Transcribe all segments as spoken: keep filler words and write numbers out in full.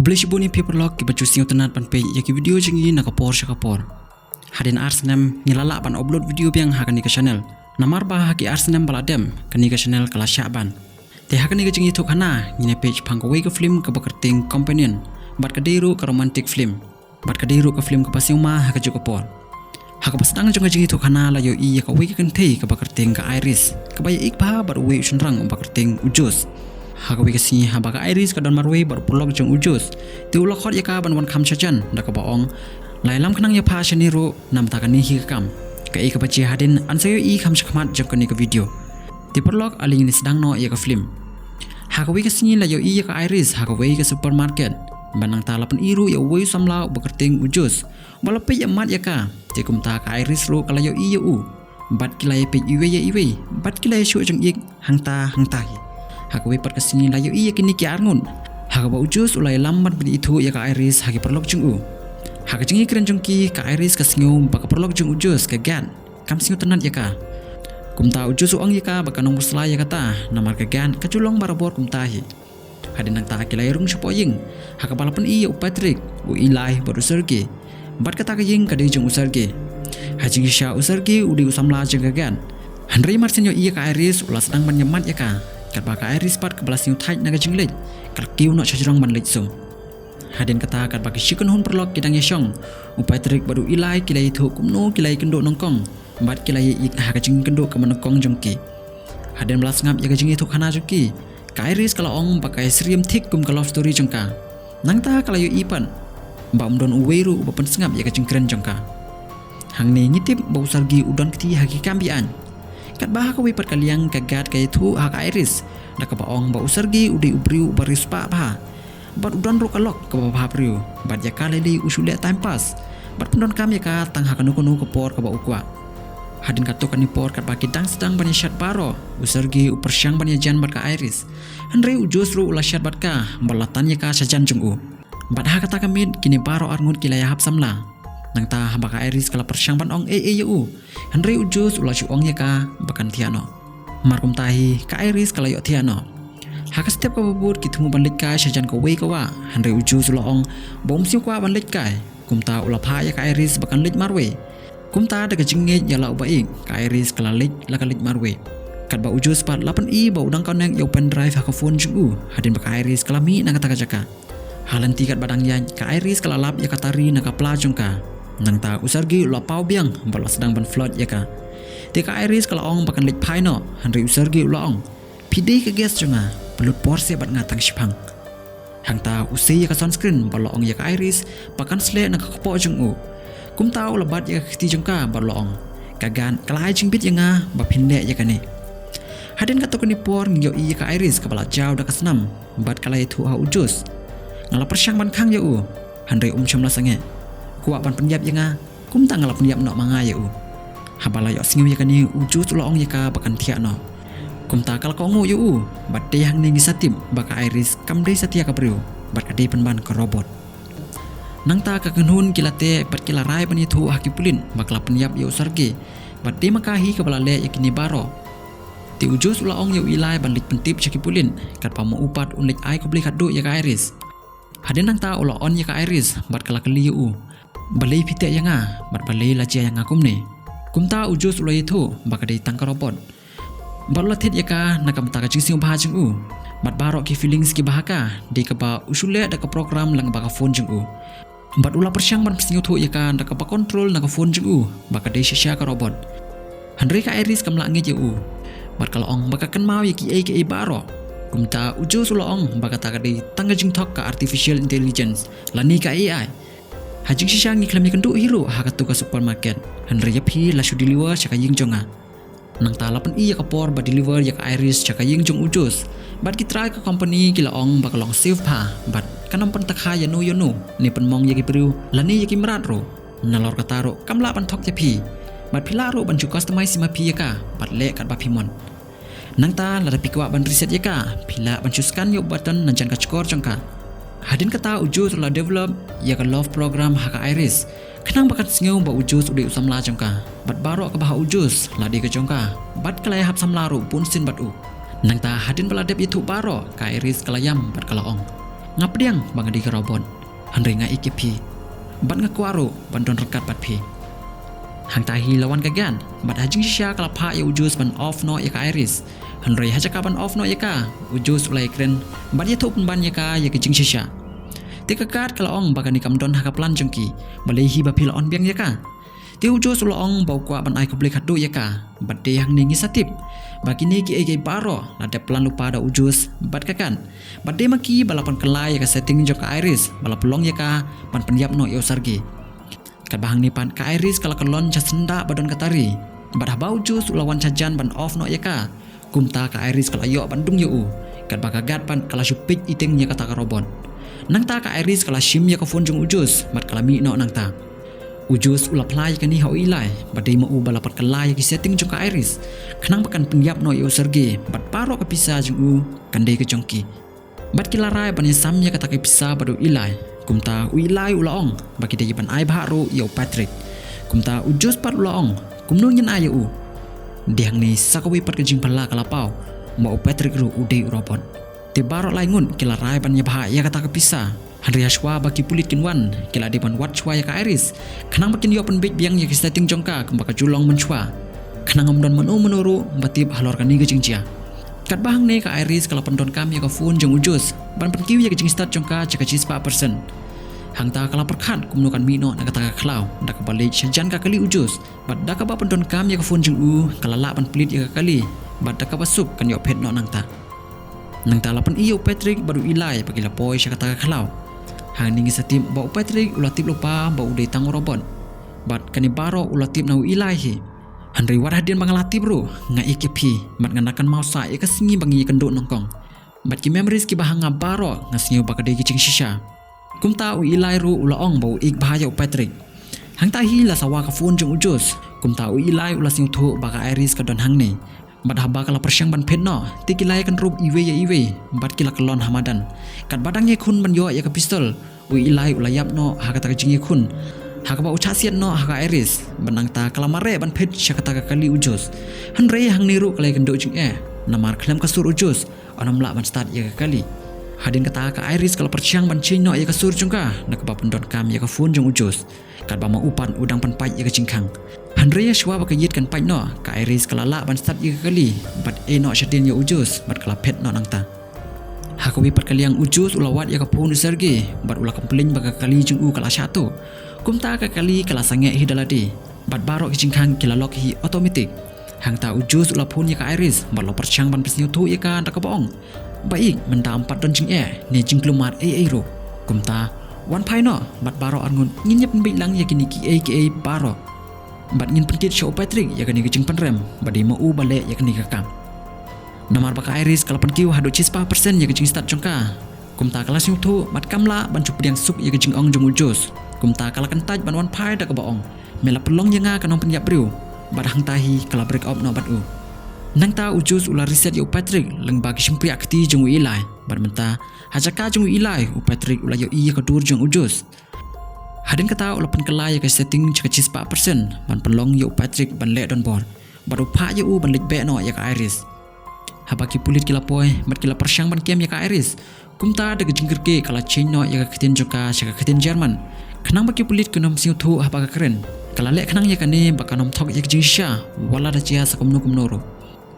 Khublei shibun ïa phi paralok kiba ju sngewtynnat ban peit ïa ki video jong ngi na ka por sha ka por. Hadien ar snem ngi la lah ban upload video biang ha kane ka channel. Namar ba ha ki ar snem ba la dem, kane ka channel ka la shah ban. Te ha kane ka jingïathuhkhana ngin ïa peit shaphang kawei ka film kaba kyrteng Companion, bad ka dei ruh ka romantic film, bad ka dei ruh ka film kaba sngewma ha kajuh ka por. Ha kaba sdang jong ka jingïathuhkhana la ïohi ïa kawei ka kynthei kaba kyrteng ka Iris, kaba ïaid bha bad uwei u shynrang uba kyrteng u Jus. Ha kawei ka sngi haba ka Iris ka don marwei bad u paralok jong u Jus, te u la khot ïa ka ban wan kham shajan da kaba ong, la ïalam khnang ïa pha shane ruh, namar kane hi ka kam. Kaei kaba jia hadien yn sa ïohi kham shakhmat jong kane ka video. Te paralok, ale ngin ïa sdang noh ïa ka film. Ha kawei ka sngi la ïohi ïa ka Iris ha kawei ka supermarket, bad nangta la pyni ruh ïa uwei u samla uba kyrteng u Jus, ba la peit ïa mat ïa ka. Te kumta ka Iris ruh ka la ïohi ïa u, bad ki la ïa peit iwei ïa iwei, bad ki la ïa shu jingïeit hangta hangta hi. Ha kawei pat ka sngi la ïohi ïa kine ki arngut, ha kaba u Jus u la ïalam bad ban ïathuh ïa ka Iris ha ki paralok jong u. Ha ka jingïakren jong ki, ka Iris ka sngew ba ka paralok jong u Jus, ka Gat, kam sngewtynnat ïa ka. Kumta u Jus u ong ïa ka ba kan ym pyrshah ïa kata, namar ka Gat ka ju long barabor kumta hi. Hadien nangta ki la ïa rung shapoh ïing, ha kaba la pyni ïa u Patrick, u Eli bad u Sergey. Bad kata ka ïing ka dei jong u Sergey. Ha jingshisha u Sergey u dei u samla jong ka Gat. Hynrei mar shen ïohi ïa ka Iris u la sdang ban ïa mat ïa ka. Katba ka Iris pat kaba la sngewthait na ka jingleit, ka la kiew noh shajrong ban leit sum. Hadien kata katba ki shi kynhun paralok ki dang ïa shong, u Patrick bad u Eli ki la ïathuh kumno ki la ïa kynduh nyngkong, bad ki la ïa ïeit ha ka jingkynduh kaba nyngkong jong ki. Hadien ba la sngap ïa ka jingïathuhkhana jong ki, ka Iris ka la ong ba ka ïa syriem thik kum ka love story jong ka. Nangta ka la ïohi pat ba ym don uwei ruh uba pynsngap ïa ka jingkren jong ka. Hangne ngi tip ba u Sergey u don kti ha ki kam be-aiñ. Katba ha kawei pat ka liang ka Gat ka ïathuh ha ka Iris da kaba ong ba u Sergey u dei u briew uba riewspah bha, bad u don ruh ka lok kaba bha briew, bad ïa ka lei lei u shu leh time pass bad pyndonkam ïa ka tang ha kano kano ka por kaba u kwah. Hadien katto katne por katba ki dang sdang ban ïa shat baroh, u Sergey u pyrshang ban ïajan bad ka Iris. Hynrei u Jus ruh u la shat bad ka bad la tan ïa ka shajan jong u. Bad ha kata ka miet kine baroh arngut ki la ïa hap samla. Nangta haba ka Iris ka la pyrshang ban ong ei ei ïa u, hynrei u Jus u la shu ong ïa ka ba kan thiah noh. Mar kumta hi ka Iris ka la ïoh thiah noh. Ha ka step kaba bud ki thmu ban leit kai shajan kawei ka wah, hynrei u Jus u la ong ba um sngew kwah ban leit kai. Kumta u la phah ïa ka Iris ba kan leit marwei. Kumta da ka jingngeit ïa la u ba-ïeit, ka Iris ka la leit, la ka leit marwei. Katba u Jus pat la pyni ba u dang connect ïa u pen drive ha ka phone jong u, hadien ba ka Iris ka la mih na kata ka jaka. Ha lynti katba dang ïaid, ka Iris ka la lap ïa ka tari na ka pla jong ka. Nangta u Sergey u la paw biang bad la sdang ban flirt ïa ka. Te ka Iris ka la ong ba kan leit phai noh, hynrei u Sergey u la ong, phi dei ka guest jong nga, pynlut por seh bad nga tang shipang. Hangta u sei ïa ka sunscreen bad la ong ïa ka Iris ba kan sleh na ka kpoh jong u. Kumta u la bat ïa ka kti jong ka bad la ong, ka Gat ka la ai jingbit ïa nga ba phin leh ïa kane. Hadien katto katne por ngi ïohi ïa ka Iris kaba la jaw da ka snam bad ka la ïathuh ha u Jus, nga la pyrshang ban khang ïa u, hynrei um shym la sangeh. Kwah ban pynïap ïa nga, kumta nga la pynïap noh ma nga ïa u. Haba la ïohsngew ïa kane u Jus u la ong ïa ka ba kan thiah noh. Kumta ka la kohnguh ïa u, bad dei hangne ngi sa tip ba ka Iris kam dei satia ka briew, bad ka dei pynban ka robot. Nangta ka kynhun ki la teh bad ki la rai ban ïathuh ha ki pulit ba ka la pynïap ïa u Sergey, bad dei ma ka hi kaba la leh ïa kine baroh. Te u Jus u la ong ïa u Eli ban leit pyntip sha ki pulit, katba ma u pat un leit ai khublei khatduh ïa ka Iris. Hadien nangta u la on ïa ka Iris bad ka la kylli ïa u, balei phi teh ïa nga bad balei la jia ïa nga kumne? Kumta u Jus u la ïathuh ba ka dei tang ka robot. Bad u la thied ïa ka na ka bynta ka jingsngewbha jong u. Bad baroh ki feelings kiba ha ka dei kaba u shu leh da ka program lyngba ka phone jong u. Bad u la pyrshang ban pynsngewthuh ïa ka da kaba control na ka phone jong u ba ka dei shisha ka robot. Hynrei ka Iris kam lah ngeit ïa u. Bad ka la ong ba ka kynmaw ïa kiei kiei baroh. Kumta u Jus u la ong ba kata ka dei tang ka jingthok ka artificial intelligence lane ka A I. Ha jingshisha ngi khlem ïakynduh hi ruh ha kato ka supermarket, hynrei ïa phi la shu deliver sha ka ïing jong nga. Nangta la pyni ïa ka por ba deliver ïa ka Iris sha ka ïing jong u Jus. Bad ki trai ka company ki la ong ba ka long safe bha, bad kan ym pyntakha ïano ïano ne pynmong ïa ki briew lane ïa ki mrad ruh. Nalor kata ruh kam lah ban thok ïa phi. Bad phi lah ruh ban ju customize ma phi ïa ka bad leh katba phi mon. Nangta lada phi kwah ban reset ïa ka, phi lah ban shu scan ïa u button na jan ka shkor jong ka. Hadien kata u Jus u la develop ïa ka love program ha ka Iris, khnang ba kan sngew ba u Jus u dei u samla jong ka. Bad baroh kaba ha u Jus la dei ka jong ka, bad ka la ïahap samla ruh bunsien bad u. Nangta hadien ba la dep ïathuh baroh, ka Iris ka la ïam bad ka la ong, Nga pdiang ba nga dei ka robot, hynrei nga ïeit ïa phi, bad nga kwah ruh ban don ryngkat bad phi. Hangta hi la wan ka guard, bad ha jingshisha ka la phah ïa u Jus ban off noh ïa ka Iris. Hynrei ha jaka ban off noh ïa ka, u Jus u la ïakren bad ïathuh pynban ïa ka ïa ka jingshisha. Te ka guard ka la ong ba kane kam don ha ka plan jong ki, balei hi ba phi la on biang ïa ka. Te u Jus u la ong ba u kwah ban ai khublei khatduh ïa ka, bad dei hangne ngi sa tip ba kine kiei kiei baroh la dep plan lypa da u Jus bad ka guard. Bad dei ma ki ba la pynkylla ïa ka setting jong ka Iris ba la pynlong ïa ka ban pynïap noh ïa u Sergei. Katba hangne pat ka Iris ka la kyllon sha syndah ba don ka tari. Bad haba u Jus u la wan shajan ban off noh ïa ka, kumta ka Iris ka la ïoh ban dung ïa u. Katba ka guard pat ka la shu peit iteng ïa kata ka robot. Nangta ka Iris ka la shim ïa ka phone jong u Jus bad ka la mih noh nangta. U Jus u la phla ïa kane ha u Eli, ba dei ma u ba la pynkylla ïa ki setting jong ka Iris, khnang ba kan pynïap noh ïa u Sergei, bad baroh ka pisa jong u kan dei ka jong ki. Bad ki la rai ban ïasam ïa kata ka pisa bad u Eli. Kumta u Eli u la ong ba ki dei ban ai bhah ruh ïa u Patrick. Kumta u Jus pat u la ong, kumno ngin ai ïa u? Dei hangne sa kawei pat ka jingphylla ka la paw ba u Patrick ruh u dei u robot. Te baroh lai ngut ki la rai ban ïabhah ïa kata ka pisa. Hynrei ha shuwa ba ki pulit kin wan, ki la dei ban wad shuwa ïa ka Iris, khnang ba kin ïoh pynbeit biang ïa ki setting jong ka kumba ka ju long mynshuwa, khnang ym don mano mano ruh ba tip halor kane ka jingjia. Katba hangne ka Iris ka la pyndonkam ïa ka phone jong u Jus ban pynkiew ïa ka jingstad jong ka sha ka shispah percent. Hangta ka la pyrkhat kumno kan mih noh na kata ka khlaw da kaba leit shajan ka kali u Jus, bad da kaba pyndonkam ïa ka phone jong u ka la lah ban plie ïa ka kali, bad da kaba suk kan ïoh phet noh nangta. Nangta la pyni ïa u Patrick bad u Eli ba ki la poi sha kata ka khlaw. Hangne ngi sa tip ba u Patrick u la tip lypa ba u dei tang u robot, bad kane baroh u la tip na u Eli hi. Hynrei wat hadien ba nga la tip ruh, nga ïeit ïa phi, bad nga da kynmaw sah ïa ka sngi ba ngi ïakynduh nyngkong. Bad ki memories kiba ha nga baroh nga sngew ba ka dei ka jingshisha. Kumta u Eli ruh u la ong ba u ïeit bha ïa u Patrick. Hangta hi la sawa ka phone jong u Jus. Kumta u Eli u la sngewthuh ba ka Iris ka don hangne. Bad haba ka la pyrshang ban phet noh, te ki la ïakynrup iwei ïa iwei, bad ki la kyllon ha madan. Katba dang ïakhun ban ïoh ïa ka pistol, u Eli u la ïap noh ha kata ka jingïakhun, ha kaba u shah siat noh ha ka Iris. Bad nangta ka la mareh ban phet sha kata ka kali u Jus. Hynrei hangne ruh ka la ïakynduh jingeh, namar khlem ka sur u Jus un ym lah ban stad ïa ka kali. Hadien kata ka Iris ka la pyrshang ban change noh ïa ka sur jong ka da kaba pyndonkam ïa ka phone jong u Jus, katba ma u pat u dang pynpait ïa ka jingkhang. Hynrei ha shuwa ba ka ïit kan pait noh, ka Iris ka la lah ban stad ïa ka kali bad ïeh noh shadien ïa u Jus, bad ka la phet noh nangta. Ha kawei pat ka liang u Jus u la wad ïa ka phone u Sergei bad u la complain ba ka kali jong u ka la shah tuh. Kumta ka kali ka la sangeh hi da lade, bad baroh ki jingkhang ki la lock hi automatic. Hangta u Jus u la phone ïa ka Iris bad u la pyrshang ban pynsngewthuh ïa ka da kaba ong ba ïeit, mynta ym pat don jingeh ne jingkulmar ei ei ruh. Kumta, wan phai noh, bad baroh arngut ngin ïa pynbeit lang ïa kine kiei kiei baroh. Bad ngin pynkit sha u Patrick ïa kane ka jingpynrem ba dei ma u ba leh ïa kane ka kam. Namar ba ka Iris ka la pynkiew haduh shispah percent ïa ka jingstad jong ka. Kumta ka la sngewthuh bad kam lah ban shu pdiang suk ïa ka jingong jong u Jus. Kumta ka la kyntait ban wan phai da kaba ong, me la pynlong ïa nga ka nongpynïap briew. Bad hangta hi ka la break up noh bad u. Nangta u Jus u la reset ïa u Patrick lyngba ki shympriah kti jong u Eli. Bad mynta, ha jaka jong u Eli, u Patrick u la ïohi ïa ka dur jong u Jus. Hadien kata u la pynkylla ïa ka setting sha ka shispah percent ban pynlong ïa u Patrick ban leh donbor, bad u phah ïa u ban leit beh noh ïa ka Iris. Haba ki pulit ki la poi bad ki la pyrshang ban kem ïa ka Iris, kumta da ka jingkyrkieh ka la change noh ïa ka ktien jong ka sha ka ktien German, khnang ba ki pulit kin ym sngewthuh haba ka kren. Ka la leh khnang ïa kane ba kan ym thok ïa ka jingshisha wat la da jia sa kumno kumno ruh.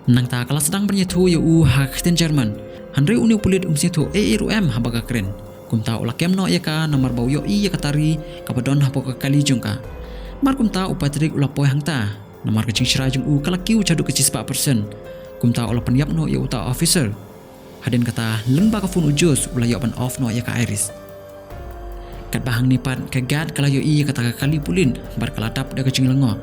Nangta ka la sdang ban ïathuh ïa u ha ka ktien German, hynrei une u pulit um sngewthuh ei ei ruh em haba ka kren. Kumta u la kem noh ïa ka namar ba u ïohi ïa ka tari kaba don hapoh ka kali jong ka. Mar kumta u Patrick u la poi hangta, namar ka jingshrai jong u ka la kiew shaduh ka shispah percent. Kumta u la pynïap noh ïa uta u officer. Hadien kata, lyngba ka phone u Jus u la ïoh ban off noh ïa ka Iris. Katba hangne pat ka guard ka la ïohi ïa kata ka kali pulit bad ka la dap da ka jinglyngngoh.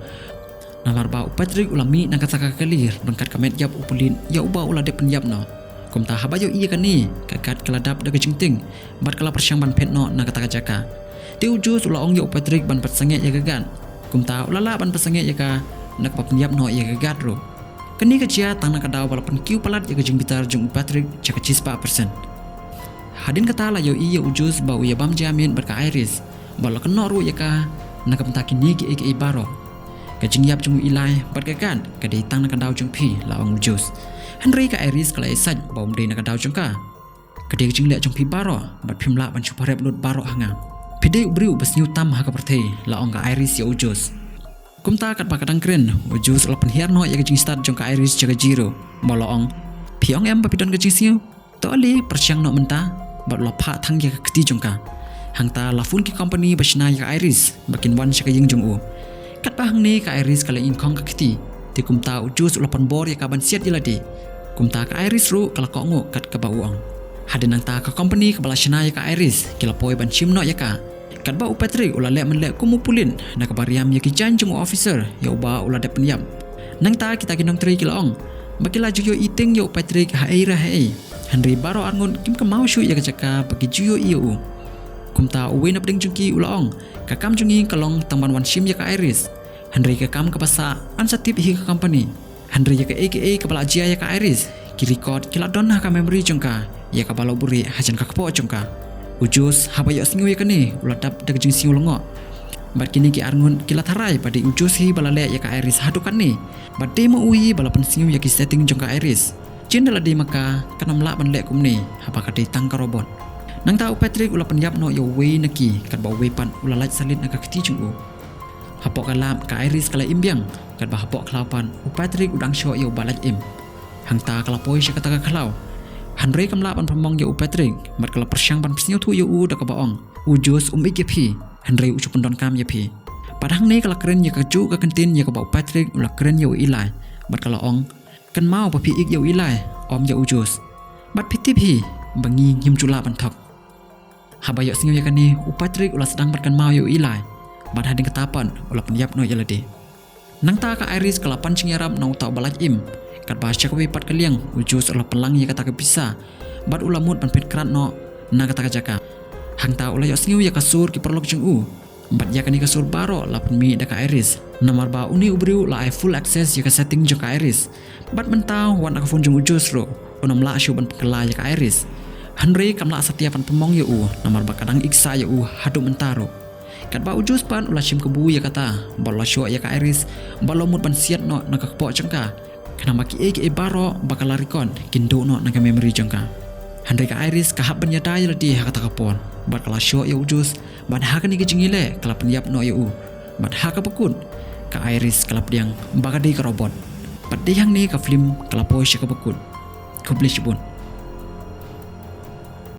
Namar ba u Patrick u la mih na kata ka kali ryngkat ka met ïap u pulit ïa uba u la dep pynïap noh. Kumta haba ïohi ïa kane, ka guard ka la dap da ka jingtieng bad ka la pyrshang ban phet noh na kata ka jaka. Te u Jus u la ong ïa u Patrick ban pynsangeh ïa ka guard. Kumta u la lah ban pynsangeh ïa ka na kaba pynïap noh ïa ka guard ruh. Kane ka jia tang na ka daw ba la pynkiew palat ïa ka jingbitar jong u Patrick sha ka shispah percent. Hadien kata la ïohi ïa u Jus ba u ïa bam jia miet bad ka Iris, ba la kynnoh ruh ïa ka na ka bynta kine kiei kiei baroh. Ka jingïap jong u Eli bad ka guard ka dei tang na ka daw jong phi, la ong u Jus. Hynrei ka Iris ka la ïasaid ba um dei na ka daw jong ka. Ka dei ka jingleh jong phi baroh, bad phim lah ban shu pharep lut baroh ha nga. Phi dei u briew uba sniew tam ha ka pyrthei, la ong ka Iris ïa u Josh. Kumta katba ka dang kren, u Josh u la pynhiar noh ïa ka jingstad jong ka Iris sha ka zero, bad u la ong, phi ong em ba phi don ka jingsniew? To ale, pyrshang noh mynta. Bad u la phah thang ïa ka kti jong ka. Hangta la phone ki company ba shna ïa ka Iris ba kin wan sha ka ïing jong u. Katba hangne ka Iris ka la nyngkhong ka kti, te kumta u Josh u la pynbor ïa ka ban siat ïa lade. Kumta ka Iris ruh ka la kohnguh kat kaba u ong. Hadien nangta ka company kaba la shna ïa ka Iris ki la poi ban shim noh ïa ka. Katba u Patrick u la leh mynleh kum u pulit na kaba riam ïa ki jaiñ jong u officer ïa uba u la dep pynïap. Nangta kita ki nongtrei ki la ong ba ki la ju ïohi teng ïa u Patrick ha ei re ha ei. Hynrei baroh arngut kim kynmaw shuh ïa ka jaka ba ki ju ïohi ïa u. Kumta uwei na pdeng jong ki u la ong, ka kam jong ngi ka long tang ban wan shim ïa ka Iris. Hynrei ka kam kaba sah, yn sa tip hi ka company. Hynrei ïa kaei kaei kaba la jia ïa ka Iris, ki record ki la don ha ka memory jong ka ïa kaba la buhrieh hajan ka kpoh jong ka. U Josh haba ïohsngew ïa kane u la dap da ka jingsngew lyngngoh. Bad kine ki arngut ki la tharai ba dei u Josh hi ba la leh ïa ka Iris haduh katne. Bad dei ma u hi ba la pynsngew ïa ki setting jong ka Iris. Jin da la dei ma ka, kan ym lah ban leh kumne haba ka dei tang ka robot. Nangta u Patrick u la pynïap noh ïa uwei na ki, katba uwei pat u la lait salit na ka kti jong u. Hapoh ka lab ka Iris ka la im biang, katba hapoh khlaw pat u Patrick u dang shoh ïa u ba lait im. Hangta ka la poi sha kata ka khlaw. Hynrei kam lah ban pynmong ïa u Patrick, bad ka la pyrshang ban pynsngewthuh ïa u da kaba ong, u Josh um ïeit ïa phi, hynrei u shu pyndonkam ïa phi. Bad hangne ka la kren ïa kajuh ka kyntien ïa kaba u Patrick u la kren ïa u Eli. Bad ka la ong, kynmaw ba phi ïeit ïa u Eli, ym ïa u Josh. Bad phi tip hi ba ngi ngim ju lah ban thok. Haba ïohsngew ïa kane, u Patrick u la sdang ban kynmaw ïa u Eli. Bad hadien kata pat u la pynïap noh ïa lade. Nangta ka Iris ka la pan jingïarap na uta uba lait im. Katba sha kawei pat ka liang, u Josh u la pynlang ïa kata ka pisa. Bad u la mut ban phet krad noh na kata ka jaka. Hangta u la ïohsngew ïa ka sur ki paralok jong u. Bad ïa kane ka sur baroh la pynmih da ka Iris. Namar ba une u briew la ai full access ïa ka setting jong ka Iris. Bad mynta wat na ka phone jong u Josh ruh, un ym lah shuh ban pynkylla ïa ka Iris. Hynrei kam lah satia ban pynmong ïa u, namar ba ka dang ïeit sah ïa u haduh mynta ruh. Katba u Josh pat u la shim kabu ïa kata, bad u la shoh ïa ka Iris, bad u la mut ban siat noh na ka kpoh jong ka. Khnang ba kiei kiei baroh ba ka la record kin duh noh na ka memory jong ka. Hynrei ka Iris ka hap ban ïada ïa lade ha kata ka por. Bad ka la shoh ïa u Josh, bad ha kane ka jingïaleh ka la pynïap noh ïa u. Bad ha kaba kut, ka Iris ka la pdiang ba ka dei ka robot. Bad dei hangne ka film ka la poi sha kaba kut. Khublei shibun.